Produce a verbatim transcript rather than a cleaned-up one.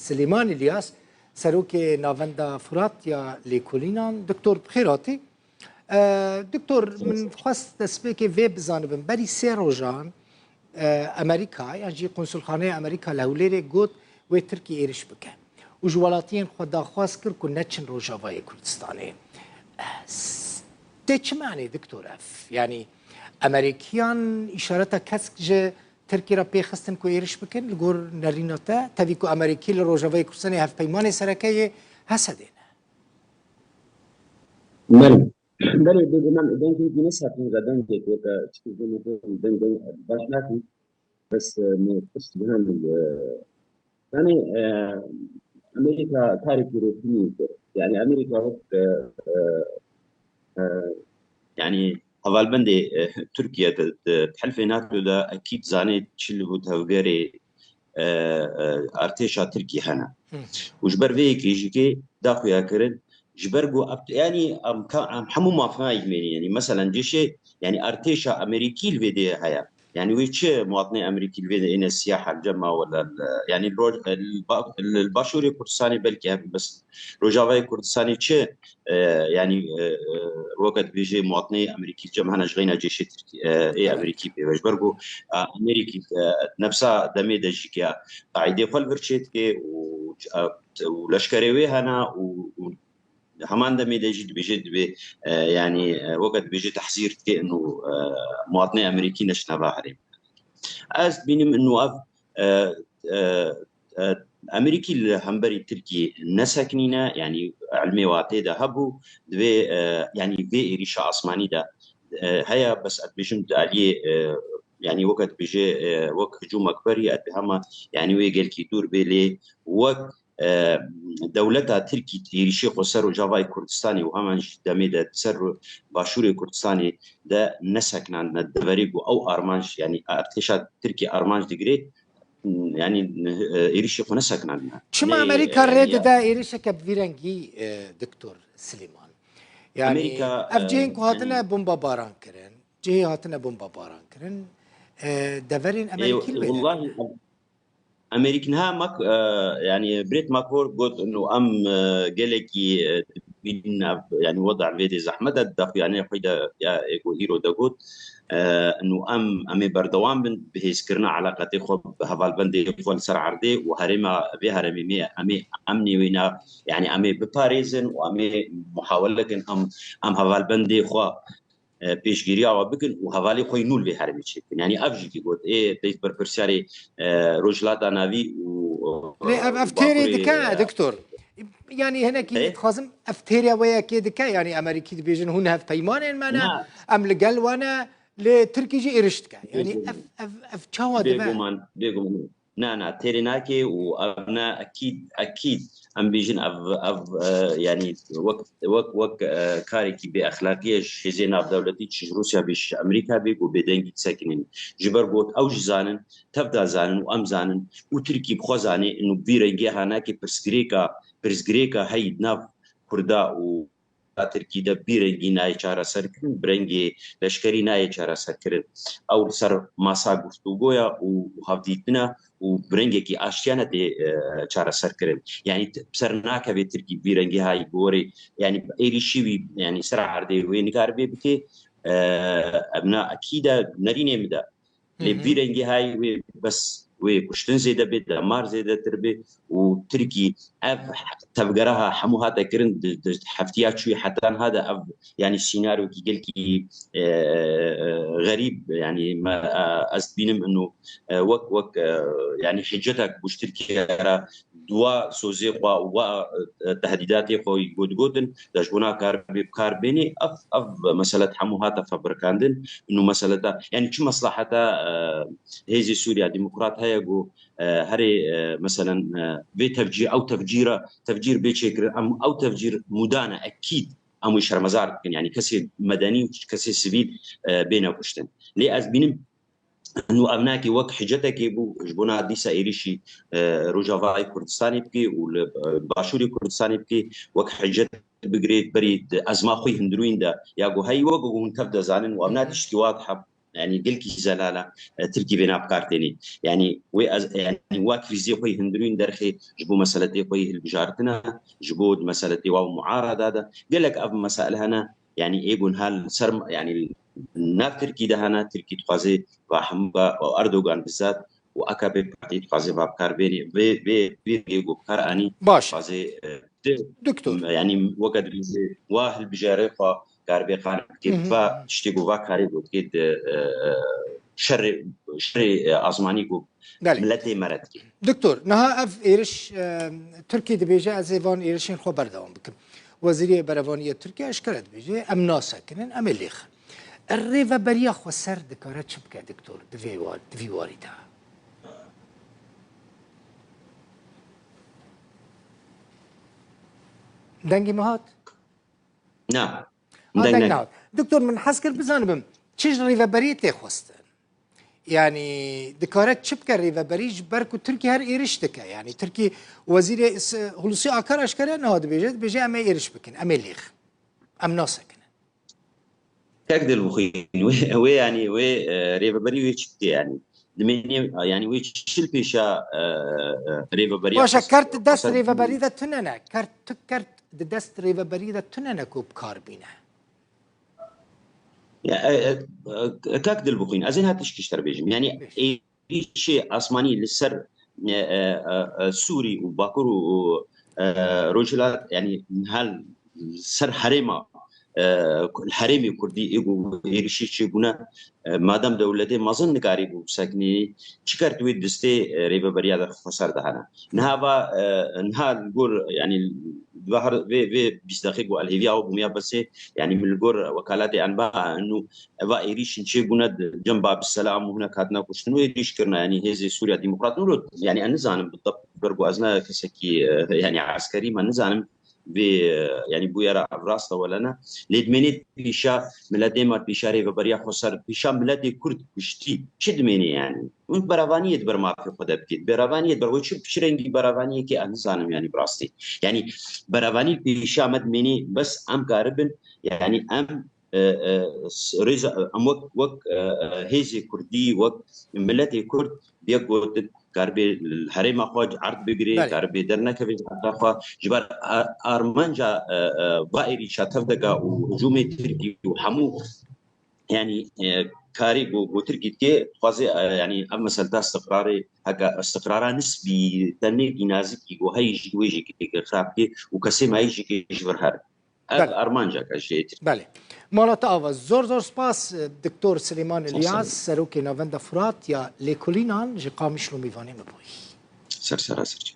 Silêman Îlyas, serokê Navenda Furat ya Lêkolînan. Doktor, bi xêr hatî. E, Doktor, min xwest destpêkê vê bizanibim. Berî sê rojan, e, Amerîka, yan jî Konsulxaneya Amerîka li Hewlêrê got wê Tirkî êriş bike. Û ji welatiyên xwe daxwaz kir ku neçin Rojavayê Kurdistanê. S-, tê çi manê, Doktor, ev? Yanî, Amerîkiyan îşareta kesk ji Tirkî re pê xistin ku êriş bikin, li gor nerîna te, tevî ku Amerîkî li Rojavayê Kurdistanê hevpeymanê sereke yê Hesedê ne. Belê. Belê, bêguman dengê wî ne sakin e, dengê weke çi dengê, dengê baş nakin. Bes, e, me pişt gihan, e, yani, e, Amerîka karekî rêxînî kir. Yani Amerîka wek, e, e, e, yani hevalbendê, e, Tirkiye de, de, di helfê NATO de ekîd zanê çi li bo tevgerê, e, e, artêşa Tirkî hene. Hı. Û ji ber vê yekê jî kê daxuya kirin, ji ber ku ap-, yani em ka-, em hemû mafina yekmênî, yani meselen cêşê, yani artêşa Amerîkî li vê dê heye. Yani wê çi muwatinê Amerîkî li vê de êne siyaha li cem me wela li, yani li roj-, li ba-, li Başûrê Kurdistanê belkî hebû, bes Rojavayê Kurdistanê çi, e, yani, e, e, weke dibêje muwatinê Amerîkî li cem hene ji xeyna cêşê Tirkî, e, ê Amerîkî pê ve. Ji ber ku, e, Amerîkî, e, nefsa demê de jî ke qaîdê xwe li vir çêdike û, e, û leşkerê wê hene û, û heman demê de jî dibêje, dibê, e, yani, e, weke dibêje tehzîr dike û, e, muwatinê Amerîkî neşine va herêm. Ez dibînim û ev, e, e, e, Amerîkî li hemberî Tirkî nesekinîne, yani ilmê watê de hebû, divê, e, yani vê êrîşa asmanî de, e, heye, bes ez dibêjim di aliyê, e, yani weke dibêje, e, wek hicûmek berî, ez dibê hema, yani wê gelkî dûr bê lê wek e, dewleta Tirkî êrîşê xwe ser Rojavayê Kurdistanê û heman jî demê de ser Başûrê Kurdistanê de nesekinandine deverê ku ew armanc, yani artêşa Tirkî armanc digire, yani, e, êrîşê xwe nesekinandine. Çima Amerîka rê dide êrişeke bi vî rengî, e, Doktor Silêman? Yani Amerîka, ev cihên ku hatine bombabaran kirin, cihê hatine bombabaran kirin, e, deverên Amerîkî li wê ne? Amerîk niha Mak-, e, yani Brett McCord got, inu em, e, gelekî, e, dibînin ev, yani weda vê dê zehmet e, daxuyanê xwe de ya ê ku îro de got, e, inu em, em ê berdewam bin bi hêzkirina eleqetê xwe bi hevalbendê xwe li ser erdê û herêma vê herêmê me em ê emnê wê na, yani em ê biparêzin û em ê muhawele kin em, em hevalbendê xwe e, pêşgiriya we bikin û hevalê xwe yî nû li vê herêmê çêbikin. Yanî ev jî kî got, ê peyv berpirsiyarê, e, Rojhilata Navî û, e, Lê ev, ev têrê Bakurê, dike, e, doktor. Yanî hinekî Ê? dixwazim ev têrê wê yekê dike, yanî Amerîkî dibêjin hûn hevpeymanên me ne, Na. em li gel we ne, lê Tirkî jî êriş dike. Yanî Bêguman. ev, ev, ev çawa dibe? Bêguman, bêguman. Na, na, têrê nake û ev ne ekîd, ekîd em bêjin ev, ev, e, yanî wek, wek, wek, e, karekî bêexlaqî ye ji hêzê navdewletî, çi ji Rûsya bê, çi ji Amerîka bê, ku bêdengî disekinîn. Ji ber ku ew jî zanin, tev de zanin û em zanin û Tirkî bi xwe zanê, û vî rengê ha nake pirsgirêka, pirsgirêka heyî di nav Kurda û Tirkî de bi vî rengî nayê çareserkirin, bi rengê leşkerî nayê çareserkirin. Ew li ser masa guftûgoya û, û hevdîtina û bi rengekî aştiyane tê, e, çareserkirin. Yanî t-, bi ser nakeve Tirkî bi vî rengî hayî bi werê, yanî êrîşî wî, yanî ser erdê wê nikaribe bike, e, ev na ekîd e nerînê min de. Lê Hı hı. vî rengî hay wê bes wê kuştin zêde bê, demar zêdetir bê û Tirkî ev tevgera ha hemû hate kirin di, di heftiya çûyî heta niha de ev, yanî sînaryokî gelkî, e, e, xerîb, yanî me, e, ez dibînim ino, e, wek, wek, e, yanî hiceta ku ji Tirkiye re dua sozê xwe û wa, e, tehdîdatê xwe got, gotin, de ji bona kar bê, bi kar bênê, ev, ev mesele hemû hate febrikandin. Ino mesele te, yanî çi meslaheta, e, Hêzê Sûriya Demokrat heye ku, e, herê, e, meselen, e, vê tevcî-, ew tevcîra, tevcîr bê çêkirin, em ew tevcîr mûdane, ekîd em wî şermezar dikin. Yanî kesê medenî û kesê sivîl, e, bêne kuştin. Lê ez bînim, Nû ev nake wek hicetekê bû, ji bona dîsa êrîşî, e, Rojavayê Kurdistanê bike û li, e, Başûrê Kurdistanê bike, wek hicet bigirê, berî di ezma xwe hundirûyîn de, ya ku heyî wek ku hûn tev de zanin û ev ne tiştî wa diheb, yanî gelkî zelal e, Tirkî vêna bi kar tênê. Yanî wê ez, yanî wa krîzê xwe yî hundirîn derxê ji bo meseletê xwe yî hilbijartina, ji bo meseletê wa û muarada de. Gelek ev mesele hene, yanî ê gun hal ser, yanî nav Tirkî de hene, Tirkî dixwaze va hemû ve û Erdogan bizat û A K P partî dixwaze va bi kar bênê. Vê, vê, vê rengê ku bi kar anî Baş. dixwaze, e, di, Doktor. yanî weke dibêje wa hilbijarê xwe karibê qane bike, Hı hı. va tiştê ku va karê ku dike di, e, e, şerê, şerê, e, azmanî ku Belê. miletê me re dike. Doktor, niha ev êriş, e, Tirkî dibêje ez ê van êrişên xwe berdewam bikim. Wezîrê Berevaniyê Tirkiye eşkere dibêje em nasekinin, em ê lêxin. Rêveberiya xweser dikare çi bike, doktor, di vê war-, di vî warî de? Dengê min hat? Na. Ha, Deng deng ne. nehat. Doktor, min hez kir bizanibim, çi ji rêveberiyê tê xwestin? Yanî, dikare çi bike rêveberî, ji ber ku Tirkiye her êriş dike? Yanî, Tirkiye Wezîrê S-, Hulusi Akar eşkere niha dibêje, dibêje, "Em ê êriş bikin, em ê lêxin. Em nasekinin." Kek Dilbixwîn, wê, wê, yanî, wê, e, rêveberî wê çi bike, yanî? Dimênê, yanî, wê çi li pêşa, e, e, rêveberiya Baş e, xwest-, kert di dest xwesar rêveberî de tune ne. Kert, tu kert di dest rêveberî de tune ne ku bi kar bîne. Ya, e, e, e, Kak Dilbixwîn, ez ê niha tişkî ji te re bêjim. Yanî Bêj. êrîşê asmanî li ser, e, e, e, e, Sûrî û Bakur û, û, e, Rojhilat, yanî niha li ser herêma, e, li herêmê Kurdî ê ku êrîşî çêbûne, e, madem dewletê mezin nikarîbû bisekinî, çi kert wê distê, e, rêveberiya de xweser dihene. Niha va, e, niha li gor, yanî, va her, vê, vê bîst deqê ku el hêviya we bûmiya besê, yanî min li gor wekalatê enba û eva êrîşin çêbûne di cem Bab Selam û hinek hatine kuştin û êrîş kirine, yanî hêzê Sûriya Demokrat û, yanî, ez nizanim bi dep ber ku ez ne kesekî, e, yanî, eskerî me, nizanim vê, e, yanî, bûyera ev rast e wele ne. Lê dimênê pêşa miletê me, pêşa rêveberiya xweser, pêşa miletê Kurd kuştî çi dimênê, yanî? Hûn berevaniyê di ber mafê xwe de bikît. Berevaniyê di ber we çi, çi rengî berevaniyekê, ez nizanim, yanî, bi rastî. Yanî, berevanî pêşa me dimênê, bes em karibin, yanî, em, e, e, s-, rêza, em wek, wek, e, e, hêzê Kurdî, wek miletê Kurd, bi yek gotin, karibê li herêma xwe erd bigirê, Belê. karibê dernekevê ji erda xwe. Ji ber a-, armanca, e, e, va êrîşa tevdega û hicûmê Tirkî û hemû, yanî, e, karê ku, ku Tirkî dike, dixwaze, e, yanî ev meselta istiqrarê, heke istiqrara nisbî, tenê bî nazikî ku heyî jî wê jî kê xirab kê û kesê me heyî jî kê ji vir her. Ev Belê. armancek e jê Tirkî. Belê. Mala te ava. Zor zor spas, e, Doktor Silêman Çok sağ Ilyas, olun. Serokê Navenda Furat ya Lêkolînan ji Qamişlo mêvanê me bûyî. Ser sera ser.